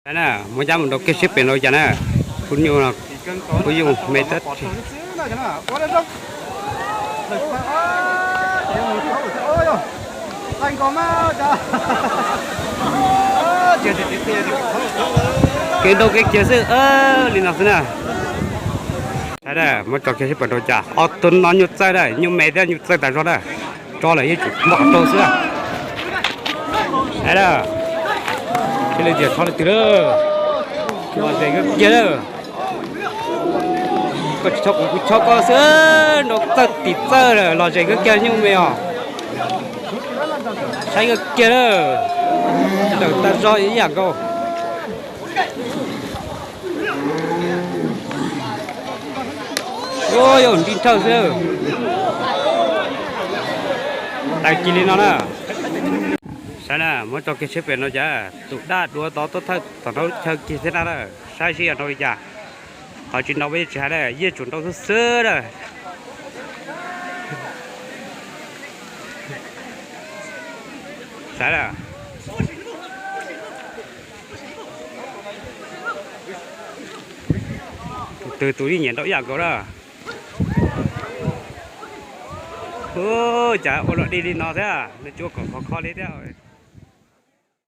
Saib na, muab cab mus rau kiag seb pem no cas na. Kuv nyuj, kuv nyuj me tab. Kev nrau kev kiag xwb, li no xwb na. Saib na, muab tso kiag seb pem rau cas. Ob tug no nyuj txawj na, nyuj me thiab nyuj txawj tas zog na. Tso lawm yeej tsis muaj qhov rau xwb na. Saib na, thiaj li tias tso leej twg lawm. Los zes kawg kiag lawm. Koj tsis tso kuv, kuv tso koj xwb, nrau txawj tim txawj lawm, los zes kawg kiag nyuj me os. Saib kawg kiag lawm. Tawm tas zog ib yam nkaus. Ua yog nrig nrhawj xwb. Tawm cis li no na. Saib na, muab tso kiag seb pem no cas, tus dab duav tod tuaj thawj tom no chaw kiag thiab na. Saib seb yog nrau li cas. Qhov tsis nrau peb yeej tsis hais na, yeej tsuas nrau xwb xwb na. Saib na. Tus twg tus yeej nyiam nrau ib yam nkaus na. Ua cas ua luaj dig li no thiab, nws tsis ua kom khov kho li thiab.